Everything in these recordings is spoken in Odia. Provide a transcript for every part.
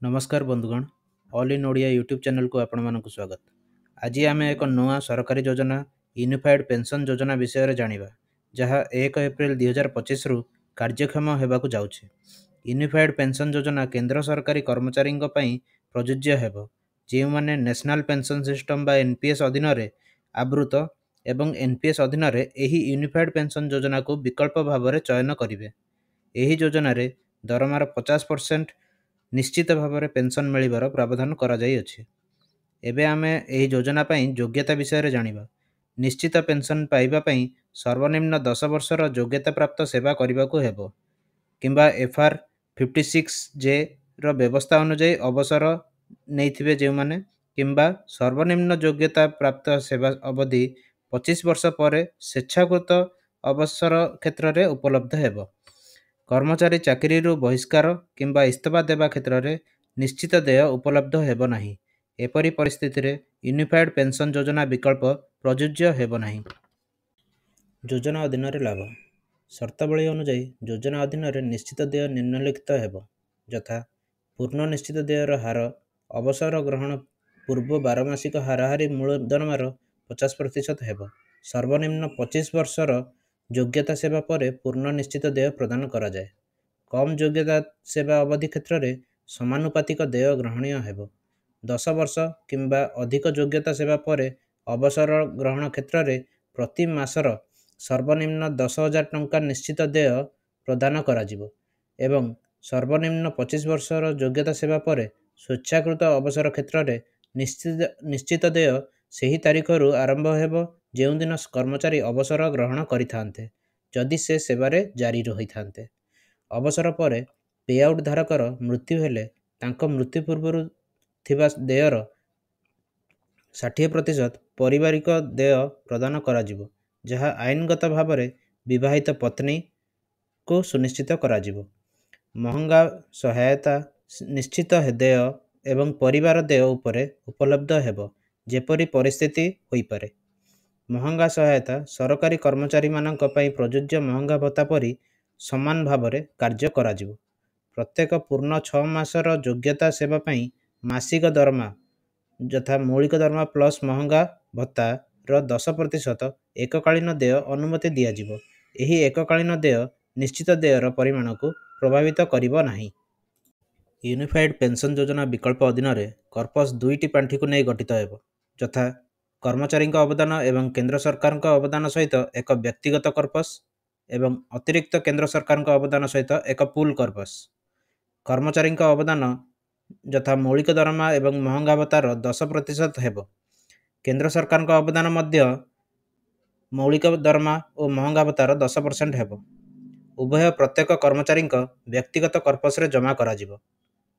ନମସ୍କାର ବନ୍ଧୁଗଣ, ଅଲ୍ ଇନ୍ ଓଡ଼ିଆ ୟୁଟ୍ୟୁବ୍ ଚ୍ୟାନେଲକୁ ଆପଣମାନଙ୍କୁ ସ୍ୱାଗତ। ଆଜି ଆମେ ଏକ ନୂଆ ସରକାରୀ ଯୋଜନା ୟୁନିଫାଏଡ଼୍ ପେନ୍ସନ୍ ଯୋଜନା ବିଷୟରେ ଜାଣିବା, ଯାହା 1 ଏପ୍ରିଲ 2025ରୁ କାର୍ଯ୍ୟକ୍ଷମ ହେବାକୁ ଯାଉଛି। ୟୁନିଫାଏଡ଼୍ ପେନ୍ସନ୍ ଯୋଜନା କେନ୍ଦ୍ର ସରକାରୀ କର୍ମଚାରୀଙ୍କ ପାଇଁ ପ୍ରଯୁଜ୍ୟ ହେବ, ଯେଉଁମାନେ ନ୍ୟାସନାଲ୍ ପେନ୍ସନ୍ ସିଷ୍ଟମ୍ ବା ଏନ୍ପିଏସ୍ ଅଧୀନରେ ଆବୃତ ଏବଂ ଏନ୍ପିଏସ୍ ଅଧୀନରେ ଏହି ୟୁନିଫାଏଡ଼୍ ପେନ୍ସନ୍ ଯୋଜନାକୁ ବିକଳ୍ପ ଭାବରେ ଚୟନ କରିବେ। ଏହି ଯୋଜନାରେ ଦରମାର 50% ନିଶ୍ଚିତ ଭାବରେ ପେନ୍ସନ୍ ମିଳିବାର ପ୍ରାବଧାନ କରାଯାଇଅଛି। ଏବେ ଆମେ ଏହି ଯୋଜନା ପାଇଁ ଯୋଗ୍ୟତା ବିଷୟରେ ଜାଣିବା। ନିଶ୍ଚିତ ପେନ୍ସନ୍ ପାଇବା ପାଇଁ ସର୍ବନିମ୍ନ 10 ବର୍ଷର ଯୋଗ୍ୟତା ପ୍ରାପ୍ତ ସେବା କରିବାକୁ ହେବ କିମ୍ବା ଏଫ୍ ଆର୍ 56 ଜେର ବ୍ୟବସ୍ଥା ଅନୁଯାୟୀ ଅବସର ନେଇଥିବେ ଯେଉଁମାନେ, କିମ୍ବା ସର୍ବନିମ୍ନ ଯୋଗ୍ୟତା ପ୍ରାପ୍ତ ସେବା ଅବଧି 25 ବର୍ଷ ପରେ ସ୍ୱେଚ୍ଛାକୃତ ଅବସର କ୍ଷେତ୍ରରେ ଉପଲବ୍ଧ ହେବ। କର୍ମଚାରୀ ଚାକିରିରୁ ବହିଷ୍କାର କିମ୍ବା ଇସ୍ତଫା ଦେବା କ୍ଷେତ୍ରରେ ନିଶ୍ଚିତ ଦେୟ ଉପଲବ୍ଧ ହେବ ନାହିଁ। ଏପରି ପରିସ୍ଥିତିରେ ୟୁନିଫାଏଡ଼୍ ପେନ୍ସନ୍ ଯୋଜନା ବିକଳ୍ପ ପ୍ରଯୁଜ୍ୟ ହେବ ନାହିଁ। ଯୋଜନା ଅଧୀନରେ ଲାଭ। ସର୍ତ୍ତାବଳୀ ଅନୁଯାୟୀ, ଯୋଜନା ଅଧୀନରେ ନିଶ୍ଚିତ ଦେୟ ନିମ୍ନଲିଖିତ ହେବ, ଯଥା: ପୂର୍ଣ୍ଣ ନିଶ୍ଚିତ ଦେୟର ହାର ଅବସର ଗ୍ରହଣ ପୂର୍ବ ବାରମାସିକ ହାରାହାରି ମୂଳ ଦରମାର 50% ହେବ। ସର୍ବନିମ୍ନ 25 ବର୍ଷର ଯୋଗ୍ୟତା ସେବା ପରେ ପୂର୍ଣ୍ଣ ନିଶ୍ଚିତ ଦେୟ ପ୍ରଦାନ କରାଯାଏ। କମ୍ ଯୋଗ୍ୟତା ସେବା ଅବଧି କ୍ଷେତ୍ରରେ ସମାନୁପାତିକ ଦେୟ ଗ୍ରହଣୀୟ ହେବ। 10 ବର୍ଷ କିମ୍ବା ଅଧିକ ଯୋଗ୍ୟତା ସେବା ପରେ ଅବସର ଗ୍ରହଣ କ୍ଷେତ୍ରରେ ପ୍ରତି ମାସର ସର୍ବନିମ୍ନ 10,000 ଟଙ୍କା ନିଶ୍ଚିତ ଦେୟ ପ୍ରଦାନ କରାଯିବ ଏବଂ ସର୍ବନିମ୍ନ 25 ବର୍ଷର ଯୋଗ୍ୟତା ସେବା ପରେ ସ୍ୱେଚ୍ଛାକୃତ ଅବସର କ୍ଷେତ୍ରରେ ନିଶ୍ଚିତ ଦେୟ ସେହି ତାରିଖରୁ ଆରମ୍ଭ ହେବ, ଯେଉଁଦିନ କର୍ମଚାରୀ ଅବସର ଗ୍ରହଣ କରିଥାନ୍ତେ, ଯଦି ସେ ସେବାରେ ଜାରି ରହିଥାନ୍ତେ। ଅବସର ପରେ ପେଆଉଟ୍ ଧାରକର ମୃତ୍ୟୁ ହେଲେ ତାଙ୍କ ମୃତ୍ୟୁ ପୂର୍ବରୁ ଥିବା ଦେୟର 60% ପାରିବାରିକ ଦେୟ ପ୍ରଦାନ କରାଯିବ, ଯାହା ଆଇନଗତ ଭାବରେ ବିବାହିତ ପତ୍ନୀକୁ ସୁନିଶ୍ଚିତ କରାଯିବ। ମହଙ୍ଗା ସହାୟତା ନିଶ୍ଚିତ ଦେୟ ଏବଂ ପରିବାର ଦେୟ ଉପରେ ଉପଲବ୍ଧ ହେବ, ଯେପରି ପରିସ୍ଥିତି ହୋଇପାରେ। ମହଙ୍ଗା ସହାୟତା ସରକାରୀ କର୍ମଚାରୀମାନଙ୍କ ପାଇଁ ପ୍ରଯୁଜ୍ୟ ମହଙ୍ଗା ଭତ୍ତା ପରି ସମାନ ଭାବରେ କାର୍ଯ୍ୟ କରାଯିବ। ପ୍ରତ୍ୟେକ ପୂର୍ଣ୍ଣ 6 ମାସର ଯୋଗ୍ୟତା ସେବା ପାଇଁ ମାସିକ ଦରମା, ଯଥା ମୌଳିକ ଦରମା ପ୍ଲସ୍ ମହଙ୍ଗା ଭତ୍ତାର 10% ଏକକାଳୀନ ଦେୟ ଅନୁମତି ଦିଆଯିବ। ଏହି ଏକକାଳୀନ ଦେୟ ନିଶ୍ଚିତ ଦେୟର ପରିମାଣକୁ ପ୍ରଭାବିତ କରିବ ନାହିଁ। ୟୁନିଫାଏଡ଼୍ ପେନ୍ସନ୍ ଯୋଜନା ବିକଳ୍ପ ଅଧୀନରେ କର୍ପସ୍ ଦୁଇଟି ପାଣ୍ଠିକୁ ନେଇ ଗଠିତ ହେବ, ଯଥା କର୍ମଚାରୀଙ୍କ ଅବଦାନ ଏବଂ କେନ୍ଦ୍ର ସରକାରଙ୍କ ଅବଦାନ ସହିତ ଏକ ବ୍ୟକ୍ତିଗତ କର୍ପସ୍ ଏବଂ ଅତିରିକ୍ତ କେନ୍ଦ୍ର ସରକାରଙ୍କ ଅବଦାନ ସହିତ ଏକ ପୁଲ୍ କର୍ପସ୍। କର୍ମଚାରୀଙ୍କ ଅବଦାନ, ଯଥା ମୌଳିକ ଦରମା ଏବଂ ମହଙ୍ଗା ଭତ୍ତାର 10% ହେବ। କେନ୍ଦ୍ର ସରକାରଙ୍କ ଅବଦାନ ମଧ୍ୟ ମୌଳିକ ଦରମା ଓ ମହଙ୍ଗା ଭତ୍ତାର 10% ହେବ। ଉଭୟ ପ୍ରତ୍ୟେକ କର୍ମଚାରୀଙ୍କ ବ୍ୟକ୍ତିଗତ କର୍ପସରେ ଜମା କରାଯିବ।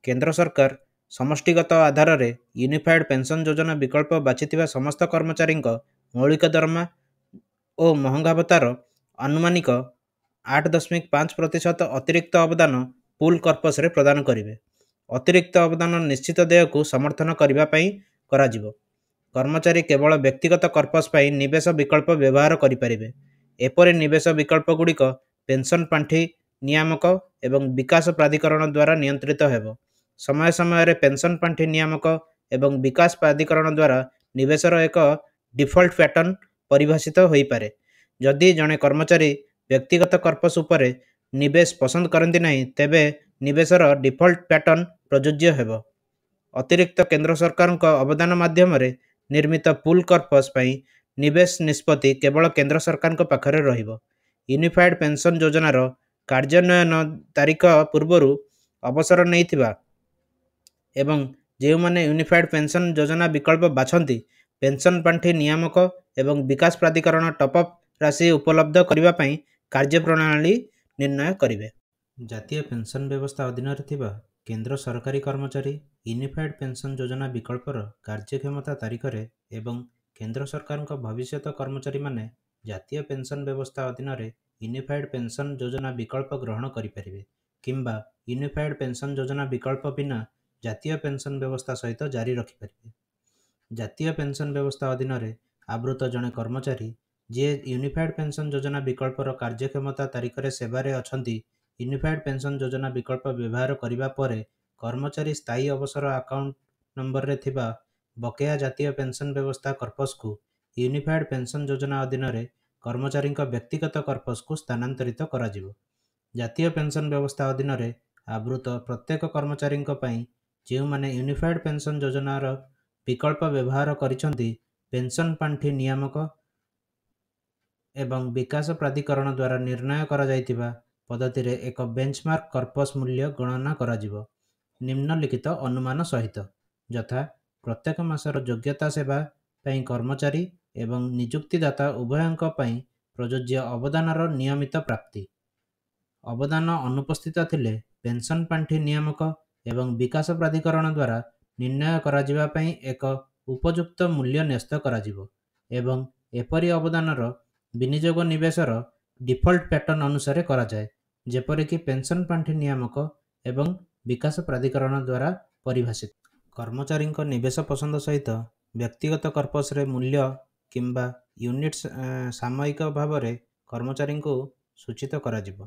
କେନ୍ଦ୍ର ସରକାର ସମଷ୍ଟିଗତ ଆଧାରରେ ୟୁନିଫାଏଡ଼୍ ପେନ୍ସନ୍ ଯୋଜନା ବିକଳ୍ପ ବାଛିଥିବା ସମସ୍ତ କର୍ମଚାରୀଙ୍କ ମୌଳିକ ଦରମା ଓ ମହଙ୍ଗା ଭତ୍ତାର ଆନୁମାନିକ 8.5% ଅତିରିକ୍ତ ଅବଦାନ ପୁଲ୍ କର୍ପସରେ ପ୍ରଦାନ କରିବେ। ଅତିରିକ୍ତ ଅବଦାନ ନିଶ୍ଚିତ ଦେୟକୁ ସମର୍ଥନ କରିବା ପାଇଁ କରାଯିବ। କର୍ମଚାରୀ କେବଳ ବ୍ୟକ୍ତିଗତ କର୍ପସ୍ ପାଇଁ ନିବେଶ ବିକଳ୍ପ ବ୍ୟବହାର କରିପାରିବେ। ଏପରି ନିବେଶ ବିକଳ୍ପଗୁଡ଼ିକ ପେନ୍ସନ୍ ପାଣ୍ଠି ନିୟାମକ ଏବଂ ବିକାଶ ପ୍ରାଧିକରଣ ଦ୍ୱାରା ନିୟନ୍ତ୍ରିତ ହେବ। ସମୟ ସମୟରେ ପେନ୍ସନ୍ ପାଣ୍ଠି ନିୟାମକ ଏବଂ ବିକାଶ ପ୍ରାଧିକରଣ ଦ୍ୱାରା ନିବେଶର ଏକ ଡିଫଲ୍ଟ ପ୍ୟାଟର୍ନ ପରିଭାଷିତ ହୋଇପାରେ। ଯଦି ଜଣେ କର୍ମଚାରୀ ବ୍ୟକ୍ତିଗତ କର୍ପସ୍ ଉପରେ ନିବେଶ ପସନ୍ଦ କରନ୍ତି ନାହିଁ, ତେବେ ନିବେଶର ଡିଫଲ୍ଟ ପ୍ୟାଟର୍ନ ପ୍ରଯୁଜ୍ୟ ହେବ। ଅତିରିକ୍ତ କେନ୍ଦ୍ର ସରକାରଙ୍କ ଅବଦାନ ମାଧ୍ୟମରେ ନିର୍ମିତ ପୁଲ୍ କର୍ପସ୍ ପାଇଁ ନିବେଶ ନିଷ୍ପତ୍ତି କେବଳ କେନ୍ଦ୍ର ସରକାରଙ୍କ ପାଖରେ ରହିବ। ୟୁନିଫାଏଡ଼୍ ପେନ୍ସନ୍ ଯୋଜନାର କାର୍ଯ୍ୟାନ୍ୱୟନ ତାରିଖ ପୂର୍ବରୁ ଅବସର ନେଇଥିବା ଏବଂ ଯେଉଁମାନେ ୟୁନିଫାଏଡ଼୍ ପେନ୍ସନ୍ ଯୋଜନା ବିକଳ୍ପ ବାଛନ୍ତି, ପେନ୍ସନ୍ ପାଣ୍ଠି ନିୟାମକ ଏବଂ ବିକାଶ ପ୍ରାଧିକରଣ ଟପ୍ ରାଶି ଉପଲବ୍ଧ କରିବା ପାଇଁ କାର୍ଯ୍ୟପ୍ରଣାଳୀ ନିର୍ଣ୍ଣୟ କରିବେ। ଜାତୀୟ ପେନ୍ସନ୍ ବ୍ୟବସ୍ଥା ଅଧୀନରେ ଥିବା କେନ୍ଦ୍ର ସରକାରୀ କର୍ମଚାରୀ ୟୁନିଫାଏଡ଼୍ ପେନ୍ସନ୍ ଯୋଜନା ବିକଳ୍ପର କାର୍ଯ୍ୟକ୍ଷମତା ତାରିଖରେ ଏବଂ କେନ୍ଦ୍ର ସରକାରଙ୍କ ଭବିଷ୍ୟତ କର୍ମଚାରୀମାନେ ଜାତୀୟ ପେନ୍ସନ୍ ବ୍ୟବସ୍ଥା ଅଧୀନରେ ୟୁନିଫାଏଡ଼୍ ପେନ୍ସନ୍ ଯୋଜନା ବିକଳ୍ପ ଗ୍ରହଣ କରିପାରିବେ କିମ୍ବା ୟୁନିଫାଏଡ଼୍ ପେନ୍ସନ୍ ଯୋଜନା ବିକଳ୍ପ ବିନା ଜାତୀୟ ପେନ୍ସନ୍ ବ୍ୟବସ୍ଥା ସହିତ ଜାରି ରଖିପାରିବେ। ଜାତୀୟ ପେନ୍ସନ୍ ବ୍ୟବସ୍ଥା ଅଧୀନରେ ଆବୃତ ଜଣେ କର୍ମଚାରୀ, ଯିଏ ୟୁନିଫାଏଡ଼୍ ପେନ୍ସନ୍ ଯୋଜନା ବିକଳ୍ପର କାର୍ଯ୍ୟକ୍ଷମତା ତାରିଖରେ ସେବାରେ ଅଛନ୍ତି, ୟୁନିଫାଏଡ଼୍ ପେନ୍ସନ୍ ଯୋଜନା ବିକଳ୍ପ ବ୍ୟବହାର କରିବା ପରେ କର୍ମଚାରୀ ସ୍ଥାୟୀ ଅବସର ଆକାଉଣ୍ଟ ନମ୍ବରରେ ଥିବା ବକେୟା ଜାତୀୟ ପେନ୍ସନ୍ ବ୍ୟବସ୍ଥା କର୍ପସକୁ ୟୁନିଫାଏଡ୍ ପେନ୍ସନ୍ ଯୋଜନା ଅଧୀନରେ କର୍ମଚାରୀଙ୍କ ବ୍ୟକ୍ତିଗତ କର୍ପସକୁ ସ୍ଥାନାନ୍ତରିତ କରାଯିବ। ଜାତୀୟ ପେନ୍ସନ୍ ବ୍ୟବସ୍ଥା ଅଧୀନରେ ଆବୃତ ପ୍ରତ୍ୟେକ କର୍ମଚାରୀଙ୍କ ପାଇଁ ଯେଉଁମାନେ ୟୁନିଫାଏଡ୍ ପେନ୍ସନ୍ ଯୋଜନାର ବିକଳ୍ପ ବ୍ୟବହାର କରିଛନ୍ତି, ପେନ୍ସନ୍ ପାଣ୍ଠି ନିୟାମକ ଏବଂ ବିକାଶ ପ୍ରାଧିକରଣ ଦ୍ୱାରା ନିର୍ଣ୍ଣୟ କରାଯାଇଥିବା ପଦ୍ଧତିରେ ଏକ ବେଞ୍ଚମାର୍କ କର୍ପସ ମୂଲ୍ୟ ଗଣନା କରାଯିବ, ନିମ୍ନଲିଖିତ ଅନୁମାନ ସହିତ, ଯଥା: ପ୍ରତ୍ୟେକ ମାସର ଯୋଗ୍ୟତା ସେବା ପାଇଁ କର୍ମଚାରୀ ଏବଂ ନିଯୁକ୍ତିଦାତା ଉଭୟଙ୍କ ପାଇଁ ପ୍ରଯୁଜ୍ୟ ଅବଦାନର ନିୟମିତ ପ୍ରାପ୍ତି। ଅବଦାନ ଅନୁପସ୍ଥିତ ଥିଲେ ପେନ୍ସନ୍ ପାଣ୍ଠି ନିୟାମକ ଏବଂ ବିକାଶ ପ୍ରାଧିକରଣ ଦ୍ୱାରା ନିର୍ଣ୍ଣୟ କରାଯିବା ପାଇଁ ଏକ ଉପଯୁକ୍ତ ମୂଲ୍ୟ ନ୍ୟସ୍ତ କରାଯିବ ଏବଂ ଏପରି ଅବଦାନର ବିନିଯୋଗ ନିବେଶର ଡିଫଲ୍ଟ ପ୍ୟାଟର୍ନ ଅନୁସାରେ କରାଯାଏ, ଯେପରିକି ପେନ୍ସନ୍ ପାଣ୍ଠି ନିୟାମକ ଏବଂ ବିକାଶ ପ୍ରାଧିକରଣ ଦ୍ୱାରା ପରିଭାଷିତ। କର୍ମଚାରୀଙ୍କ ନିବେଶ ପସନ୍ଦ ସହିତ ବ୍ୟକ୍ତିଗତ କର୍ପସରେ ମୂଲ୍ୟ କିମ୍ବା ୟୁନିଟ୍ ସାମୟିକ ଭାବରେ କର୍ମଚାରୀଙ୍କୁ ସୂଚିତ କରାଯିବ।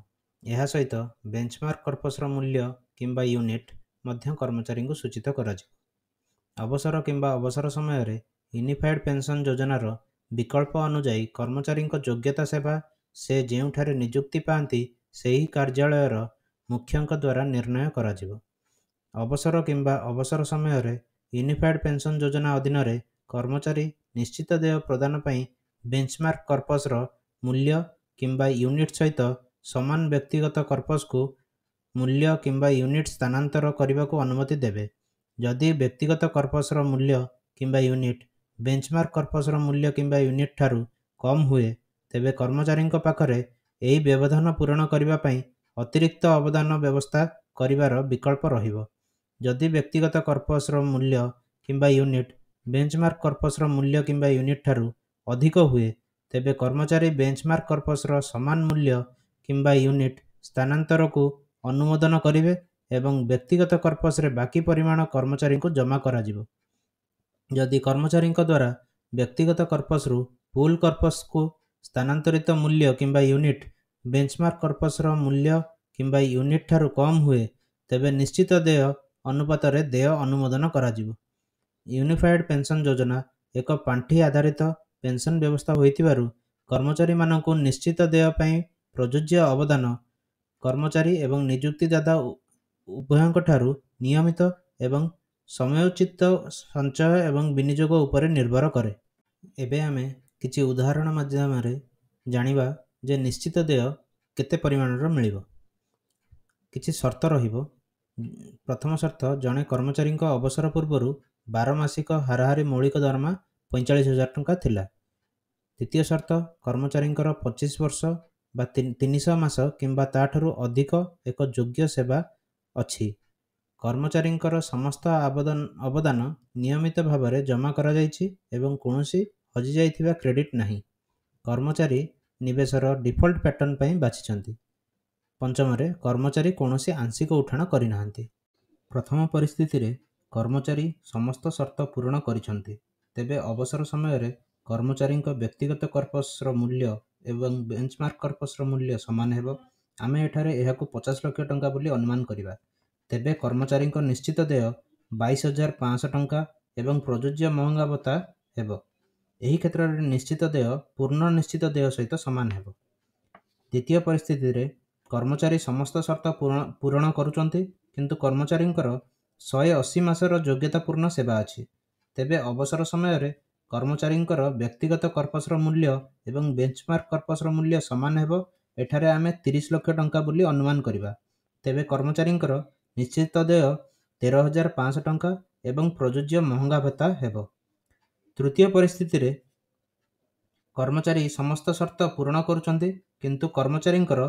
ଏହା ସହିତ ବେଞ୍ଚମାର୍କ କର୍ପସର ମୂଲ୍ୟ କିମ୍ବା ୟୁନିଟ୍ ମଧ୍ୟ କର୍ମଚାରୀଙ୍କୁ ସୂଚିତ କରାଯିବ। ଅବସର କିମ୍ବା ଅବସର ସମୟରେ ୟୁନିଫାଏଡ୍ ପେନ୍ସନ୍ ଯୋଜନାର ବିକଳ୍ପ ଅନୁଯାୟୀ କର୍ମଚାରୀଙ୍କ ଯୋଗ୍ୟତା ସେବା ସେ ଯେଉଁଠାରେ ନିଯୁକ୍ତି ପାଆନ୍ତି ସେହି କାର୍ଯ୍ୟାଳୟର ମୁଖ୍ୟଙ୍କ ଦ୍ୱାରା ନିର୍ଣ୍ଣୟ କରାଯିବ। ଅବସର କିମ୍ବା ଅବସର ସମୟରେ ୟୁନିଫାଏଡ୍ ପେନ୍ସନ୍ ଯୋଜନା ଅଧୀନରେ କର୍ମଚାରୀ ନିଶ୍ଚିତ ଦେୟ ପ୍ରଦାନ ପାଇଁ ବେଞ୍ଚମାର୍କ କର୍ପସର ମୂଲ୍ୟ କିମ୍ବା ୟୁନିଟ୍ ସହିତ ସମାନ ବ୍ୟକ୍ତିଗତ କର୍ପସକୁ ମୂଲ୍ୟ କିମ୍ବା ୟୁନିଟ୍ ସ୍ଥାନାନ୍ତର କରିବାକୁ ଅନୁମତି ଦେବେ। ଯଦି ବ୍ୟକ୍ତିଗତ କର୍ପସର ମୂଲ୍ୟ କିମ୍ବା ୟୁନିଟ୍ ବେଞ୍ଚମାର୍କ କର୍ପସର ମୂଲ୍ୟ କିମ୍ବା ୟୁନିଟ୍ ଠାରୁ କମ୍ ହୁଏ, ତେବେ କର୍ମଚାରୀଙ୍କ ପାଖରେ ଏହି ବ୍ୟବଧାନ ପୂରଣ କରିବା ପାଇଁ ଅତିରିକ୍ତ ଅବଦାନ ବ୍ୟବସ୍ଥା କରିବାର ବିକଳ୍ପ ରହିବ। ଯଦି ବ୍ୟକ୍ତିଗତ କର୍ପସର ମୂଲ୍ୟ କିମ୍ବା ୟୁନିଟ୍ ବେଞ୍ଚମାର୍କ କର୍ପସର ମୂଲ୍ୟ କିମ୍ବା ୟୁନିଟ୍ ଠାରୁ ଅଧିକ ହୁଏ, ତେବେ କର୍ମଚାରୀ ବେଞ୍ଚମାର୍କ କର୍ପସର ସମାନ ମୂଲ୍ୟ କିମ୍ବା ୟୁନିଟ୍ ସ୍ଥାନାନ୍ତରକୁ ଅନୁମୋଦନ କରିବେ ଏବଂ ବ୍ୟକ୍ତିଗତ କର୍ପସରେ ବାକି ପରିମାଣ କର୍ମଚାରୀଙ୍କୁ ଜମା କରାଯିବ। ଯଦି କର୍ମଚାରୀଙ୍କ ଦ୍ୱାରା ବ୍ୟକ୍ତିଗତ କର୍ପସରୁ ପୁଲ୍ କର୍ପସକୁ ସ୍ଥାନାନ୍ତରିତ ମୂଲ୍ୟ କିମ୍ବା ୟୁନିଟ୍ ବେଞ୍ଚମାର୍କ କର୍ପସର ମୂଲ୍ୟ କିମ୍ବା ୟୁନିଟ୍ ଠାରୁ କମ୍ ହୁଏ, ତେବେ ନିଶ୍ଚିତ ଦେୟ ଅନୁପାତରେ ଦେୟ ଅନୁମୋଦନ କରାଯିବ। ୟୁନିଫାଏଡ୍ ପେନ୍ସନ୍ ଯୋଜନା ଏକ ପାଣ୍ଠି ଆଧାରିତ ପେନ୍ସନ୍ ବ୍ୟବସ୍ଥା ହୋଇଥିବାରୁ କର୍ମଚାରୀମାନଙ୍କୁ ନିଶ୍ଚିତ ଦେୟ ପାଇଁ ପ୍ରଯୁଜ୍ୟ ଅବଦାନ କର୍ମଚାରୀ ଏବଂ ନିଯୁକ୍ତିଦାତା ଉଭୟଙ୍କଠାରୁ ନିୟମିତ ଏବଂ ସମୟୋଚିତ ସଞ୍ଚୟ ଏବଂ ବିନିଯୋଗ ଉପରେ ନିର୍ଭର କରେ। ଏବେ ଆମେ କିଛି ଉଦାହରଣ ମାଧ୍ୟମରେ ଜାଣିବା ଯେ ନିଶ୍ଚିତ ଦେୟ କେତେ ପରିମାଣର ମିଳିବ। କିଛି ସର୍ତ୍ତ ରହିବ। ପ୍ରଥମ ସର୍ତ୍ତ, ଜଣେ କର୍ମଚାରୀଙ୍କ ଅବସର ପୂର୍ବରୁ 12 ମାସିକ ହାରାହାରି ମୌଳିକ ଦରମା 45,000 ଟଙ୍କା ଥିଲା। ଦ୍ୱିତୀୟ ସର୍ତ୍ତ, କର୍ମଚାରୀଙ୍କର 25 ବର୍ଷ ବା 300 ମାସ କିମ୍ବା ତା'ଠାରୁ ଅଧିକ ଏକ ଯୋଗ୍ୟ ସେବା ଅଛି। କର୍ମଚାରୀଙ୍କର ସମସ୍ତ ଅବଦାନ ନିୟମିତ ଭାବରେ ଜମା କରାଯାଇଛି ଏବଂ କୌଣସି ହଜିଯାଇଥିବା କ୍ରେଡିଟ୍ ନାହିଁ। କର୍ମଚାରୀ ନିବେଶର ଡିଫଲ୍ଟ ପ୍ୟାଟର୍ନ ପାଇଁ ବାଛିଛନ୍ତି। ପଞ୍ଚମରେ, କର୍ମଚାରୀ କୌଣସି ଆଂଶିକ ଉଠାଣ କରିନାହାନ୍ତି। ପ୍ରଥମ ପରିସ୍ଥିତିରେ କର୍ମଚାରୀ ସମସ୍ତ ସର୍ତ୍ତ ପୂରଣ କରିଛନ୍ତି, ତେବେ ଅବସର ସମୟରେ କର୍ମଚାରୀଙ୍କ ବ୍ୟକ୍ତିଗତ କର୍ପସର ମୂଲ୍ୟ ଏବଂ ବେଞ୍ଚମାର୍କ କର୍ପସର ମୂଲ୍ୟ ସମାନ ହେବ। ଆମେ ଏଠାରେ ଏହାକୁ 50 ଲକ୍ଷ ଟଙ୍କା ବୋଲି ଅନୁମାନ କରିବା। ତେବେ କର୍ମଚାରୀଙ୍କ ନିଶ୍ଚିତ ଦେୟ 22,500 ଟଙ୍କା ଏବଂ ପ୍ରଯୁଜ୍ୟ ମହଙ୍ଗା ଭତ୍ତା ହେବ। ଏହି କ୍ଷେତ୍ରରେ ନିଶ୍ଚିତ ଦେୟ ପୂର୍ଣ୍ଣ ନିଶ୍ଚିତ ଦେୟ ସହିତ ସମାନ ହେବ। ଦ୍ୱିତୀୟ ପରିସ୍ଥିତିରେ କର୍ମଚାରୀ ସମସ୍ତ ସର୍ତ୍ତ ପୂରଣ କରୁଛନ୍ତି, କିନ୍ତୁ କର୍ମଚାରୀଙ୍କର 180 ମାସର ଯୋଗ୍ୟତାପୂର୍ଣ୍ଣ ସେବା ଅଛି। ତେବେ ଅବସର ସମୟରେ କର୍ମଚାରୀଙ୍କର ବ୍ୟକ୍ତିଗତ କର୍ପସର ମୂଲ୍ୟ ଏବଂ ବେଞ୍ଚମାର୍କ କର୍ପସର ମୂଲ୍ୟ ସମାନ ହେବ। ଏଠାରେ ଆମେ 30 ଲକ୍ଷ ଟଙ୍କା ବୋଲି ଅନୁମାନ କରିବା। ତେବେ କର୍ମଚାରୀଙ୍କର ନିଶ୍ଚିତ ଦେୟ 13,500 ଟଙ୍କା ଏବଂ ପ୍ରଯୁଜ୍ୟ ମହଙ୍ଗା ଭତ୍ତା ହେବ। ତୃତୀୟ ପରିସ୍ଥିତିରେ କର୍ମଚାରୀ ସମସ୍ତ ସର୍ତ୍ତ ପୂରଣ କରୁଛନ୍ତି, କିନ୍ତୁ କର୍ମଚାରୀଙ୍କର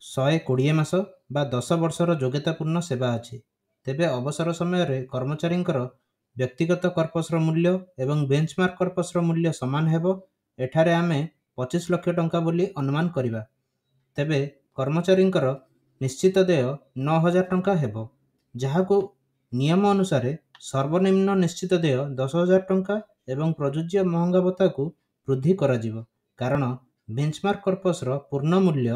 120 ମାସ ବା 10 ବର୍ଷର ଯୋଗ୍ୟତାପୂର୍ଣ୍ଣ ସେବା ଅଛି। ତେବେ ଅବସର ସମୟରେ କର୍ମଚାରୀଙ୍କର ବ୍ୟକ୍ତିଗତ କର୍ପସର ମୂଲ୍ୟ ଏବଂ ବେଞ୍ଚମାର୍କ କର୍ପସର ମୂଲ୍ୟ ସମାନ ହେବ। ଏଠାରେ ଆମେ 25 ଲକ୍ଷ ଟଙ୍କା ବୋଲି ଅନୁମାନ କରିବା। ତେବେ କର୍ମଚାରୀଙ୍କର ନିଶ୍ଚିତ ଦେୟ 9,000 ଟଙ୍କା ହେବ, ଯାହାକୁ ନିୟମ ଅନୁସାରେ ସର୍ବନିମ୍ନ ନିଶ୍ଚିତ ଦେୟ 10,000 ଟଙ୍କା ଏବଂ ପ୍ରଯୁଜ୍ୟ ମହଙ୍ଗା ଭତ୍ତାକୁ ବୃଦ୍ଧି କରାଯିବ, କାରଣ ବେଞ୍ଚମାର୍କ କର୍ପସର ପୂର୍ଣ୍ଣ ମୂଲ୍ୟ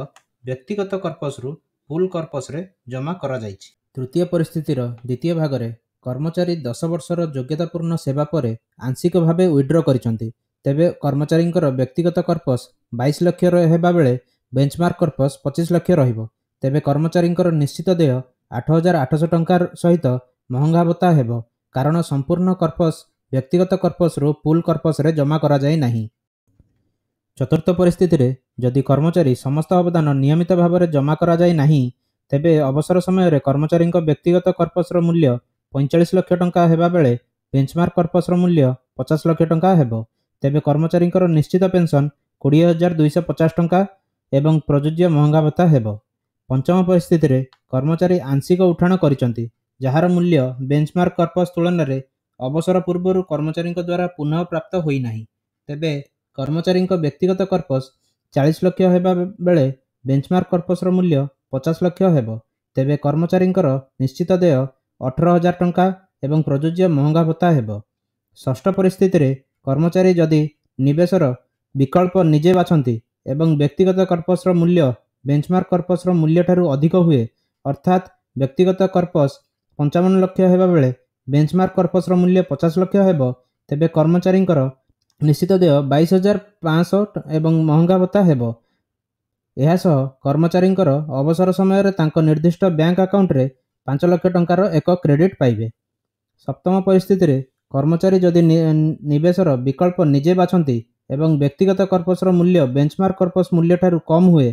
ବ୍ୟକ୍ତିଗତ କର୍ପସରୁ ପୁଲ୍ କର୍ପସରେ ଜମା କରାଯାଇଛି। ତୃତୀୟ ପରିସ୍ଥିତିର ଦ୍ୱିତୀୟ ଭାଗରେ କର୍ମଚାରୀ 10 ବର୍ଷର ଯୋଗ୍ୟତାପୂର୍ଣ୍ଣ ସେବା ପରେ ଆଂଶିକ ଭାବେ ୱିଡ୍ର କରିଛନ୍ତି, ତେବେ କର୍ମଚାରୀଙ୍କର ବ୍ୟକ୍ତିଗତ କର୍ପସ୍ 22 ଲକ୍ଷ ହେବା ବେଳେ ବେଞ୍ଚମାର୍କ କର୍ପସ୍ 25 ଲକ୍ଷ ରହିବ। ତେବେ କର୍ମଚାରୀଙ୍କର ନିଶ୍ଚିତ ଦେୟ 8,800 ଟଙ୍କା ସହିତ ମହଙ୍ଗା ଭତ୍ତା ହେବ, କାରଣ ସମ୍ପୂର୍ଣ୍ଣ କର୍ପସ୍ ବ୍ୟକ୍ତିଗତ କର୍ପସ୍ରୁ ପୁଲ୍ କର୍ପସ୍ରେ ଜମା କରାଯାଇ ନାହିଁ। ଚତୁର୍ଥ ପରିସ୍ଥିତିରେ ଯଦି କର୍ମଚାରୀ ସମସ୍ତ ଅବଦାନ ନିୟମିତ ଭାବରେ ଜମା କରାଯାଇ ନାହିଁ, ତେବେ ଅବସର ସମୟରେ କର୍ମଚାରୀଙ୍କ ବ୍ୟକ୍ତିଗତ କର୍ପସ୍ର ମୂଲ୍ୟ 45 ଲକ୍ଷ ଟଙ୍କା ହେବା ବେଳେ ବେଞ୍ଚମାର୍କ କର୍ପସ୍ର ମୂଲ୍ୟ 50 ଲକ୍ଷ ଟଙ୍କା ହେବ। ତେବେ କର୍ମଚାରୀଙ୍କର ନିଶ୍ଚିତ ପେନ୍ସନ୍ 20,250 ଟଙ୍କା ଏବଂ ପ୍ରଯୁଜ୍ୟ ମହଙ୍ଗା ଭତ୍ତା ହେବ। ପଞ୍ଚମ ପରିସ୍ଥିତିରେ କର୍ମଚାରୀ ଆଂଶିକ ଉଠାଣ କରିଛନ୍ତି, ଯାହାର ମୂଲ୍ୟ ବେଞ୍ଚମାର୍କ କର୍ପସ୍ ତୁଳନାରେ ଅବସର ପୂର୍ବରୁ କର୍ମଚାରୀଙ୍କ ଦ୍ୱାରା ପୁନଃ ପ୍ରାପ୍ତ ହୋଇନାହିଁ, ତେବେ କର୍ମଚାରୀଙ୍କ ବ୍ୟକ୍ତିଗତ କର୍ପସ୍ 40 ଲକ୍ଷ ହେବା ବେଳେ ବେଞ୍ଚମାର୍କ କର୍ପସ୍ର ମୂଲ୍ୟ 50 ଲକ୍ଷ ହେବ। ତେବେ କର୍ମଚାରୀଙ୍କର ନିଶ୍ଚିତ ଦେୟ 18,000 ଟଙ୍କା ଏବଂ ପ୍ରଯୁଜ୍ୟ ମହଙ୍ଗା ଭତ୍ତା ହେବ। ଷଷ୍ଠ ପରିସ୍ଥିତିରେ କର୍ମଚାରୀ ଯଦି ନିବେଶର ବିକଳ୍ପ ନିଜେ ବାଛନ୍ତି ଏବଂ ବ୍ୟକ୍ତିଗତ କର୍ପସ୍ର ମୂଲ୍ୟ ବେଞ୍ଚମାର୍କ କର୍ପସ୍ର ମୂଲ୍ୟଠାରୁ ଅଧିକ ହୁଏ, ଅର୍ଥାତ୍ ବ୍ୟକ୍ତିଗତ କର୍ପସ୍ 55 ଲକ୍ଷ ହେବା ବେଳେ ବେଞ୍ଚମାର୍କ କର୍ପସ୍ର ମୂଲ୍ୟ 50 ଲକ୍ଷ ହେବ, ତେବେ କର୍ମଚାରୀଙ୍କର ନିଶ୍ଚିତ ଦେୟ 22,500 ଏବଂ ମହଙ୍ଗା ଭତ୍ତା ହେବ। ଏହା ସହ କର୍ମଚାରୀଙ୍କର ଅବସର ସମୟରେ ତାଙ୍କ ନିର୍ଦ୍ଦିଷ୍ଟ ବ୍ୟାଙ୍କ ଆକାଉଣ୍ଟରେ 5 ଲକ୍ଷ ଟଙ୍କାର ଏକ କ୍ରେଡିଟ୍ ପାଇବେ। ସପ୍ତମ ପରିସ୍ଥିତିରେ କର୍ମଚାରୀ ଯଦି ନିବେଶର ବିକଳ୍ପ ନିଜେ ବାଛନ୍ତି ଏବଂ ବ୍ୟକ୍ତିଗତ କର୍ପସ୍ର ମୂଲ୍ୟ ବେଞ୍ଚମାର୍କ କର୍ପସ୍ ମୂଲ୍ୟଠାରୁ କମ୍ ହୁଏ,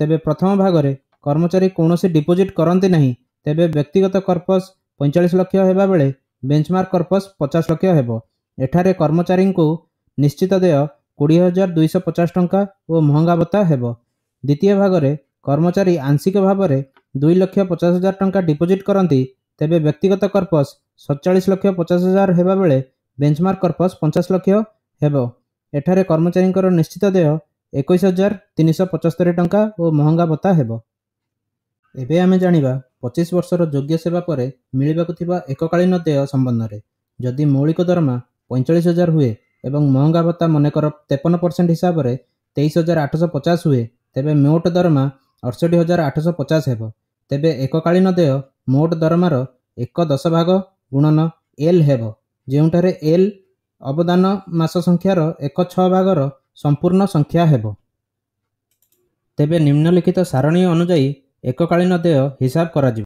ତେବେ ପ୍ରଥମ ଭାଗରେ କର୍ମଚାରୀ କୌଣସି ଡିପୋଜିଟ୍ କରନ୍ତି ନାହିଁ, ତେବେ ବ୍ୟକ୍ତିଗତ କର୍ପସ୍ 45 ଲକ୍ଷ ହେବା ବେଳେ ବେଞ୍ଚମାର୍କ କର୍ପସ୍ 50 ଲକ୍ଷ ହେବ। ଏଠାରେ କର୍ମଚାରୀଙ୍କୁ ନିଶ୍ଚିତ ଦେୟ 20,250 ଟଙ୍କା ଓ ମହଙ୍ଗା ଭତ୍ତା ହେବ। ଦ୍ୱିତୀୟ ଭାଗରେ କର୍ମଚାରୀ ଆଂଶିକ ଭାବରେ 2,50,000 ଟଙ୍କା ଡିପୋଜିଟ୍ କରନ୍ତି, ତେବେ ବ୍ୟକ୍ତିଗତ କର୍ପସ୍ 47,50,000 ହେବା ବେଳେ ବେଞ୍ଚମାର୍କ କର୍ପସ୍ 50 ଲକ୍ଷ ହେବ। ଏଠାରେ କର୍ମଚାରୀଙ୍କର ନିଶ୍ଚିତ ଦେୟ 21,375 ଟଙ୍କା ଓ ମହଙ୍ଗା ଭତ୍ତା ହେବ। ଏବେ ଆମେ ଜାଣିବା 25 ବର୍ଷର ଯୋଗ୍ୟ ସେବା ପରେ ମିଳିବାକୁ ଥିବା ଏକକାଳୀନ ଦେୟ ସମ୍ବନ୍ଧରେ। ଯଦି ମୌଳିକ ଦରମା 45,000 ହୁଏ ଏବଂ ମହଙ୍ଗା ଭତ୍ତା ମନେକର 53% ହିସାବରେ 23,850 ହୁଏ, ତେବେ ମୋଟ ଦରମା 68,850 ହେବ। ତେବେ ଏକକାଳୀନ ଦେୟ ମୋଟ ଦରମାର 1/10 ଭାଗ ଗୁଣନ ଏଲ୍ ହେବ, ଯେଉଁଠାରେ ଏଲ୍ ଅବଦାନ ମାସ ସଂଖ୍ୟାର 1/6 ଭାଗର ସମ୍ପୂର୍ଣ୍ଣ ସଂଖ୍ୟା ହେବ। ତେବେ ନିମ୍ନଲିଖିତ ସାରଣୀ ଅନୁଯାୟୀ ଏକକାଳୀନ ଦେୟ ହିସାବ କରାଯିବ।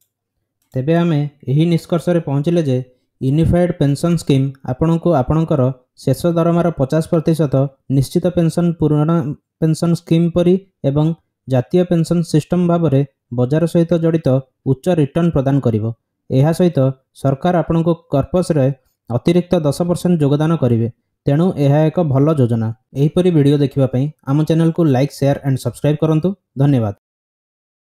ତେବେ ଆମେ ଏହି ନିଷ୍କର୍ଷରେ ପହଞ୍ଚିଲେ ଯେ ୟୁନିଫାଏଡ୍ ପେନ୍ସନ୍ ସ୍କିମ୍ ଆପଣଙ୍କୁ ଆପଣଙ୍କର ଶେଷ ଦରମାର 50% ନିଶ୍ଚିତ ପେନ୍ସନ୍ ପୁରୁଣା ପେନ୍ସନ୍ ସ୍କିମ୍ ପରି ଏବଂ ଜାତୀୟ ପେନ୍ସନ୍ ସିଷ୍ଟମ୍ ଭାବରେ ବଜାର ସହିତ ଜଡ଼ିତ ଉଚ୍ଚ ରିଟର୍ଣ୍ଣ ପ୍ରଦାନ କରିବ। ଏହା ସହିତ ସରକାର ଆପଣଙ୍କୁ କର୍ପସ୍ରେ ଅତିରିକ୍ତ 10% ଯୋଗଦାନ କରିବେ। ତେଣୁ ଏହା ଏକ ଭଲ ଯୋଜନା। ଏହିପରି ଭିଡ଼ିଓ ଦେଖିବା ପାଇଁ ଆମ ଚ୍ୟାନେଲକୁ ଲାଇକ୍, ସେୟାର ଆଣ୍ଡ ସବସ୍କ୍ରାଇବ୍ କରନ୍ତୁ। ଧନ୍ୟବାଦ।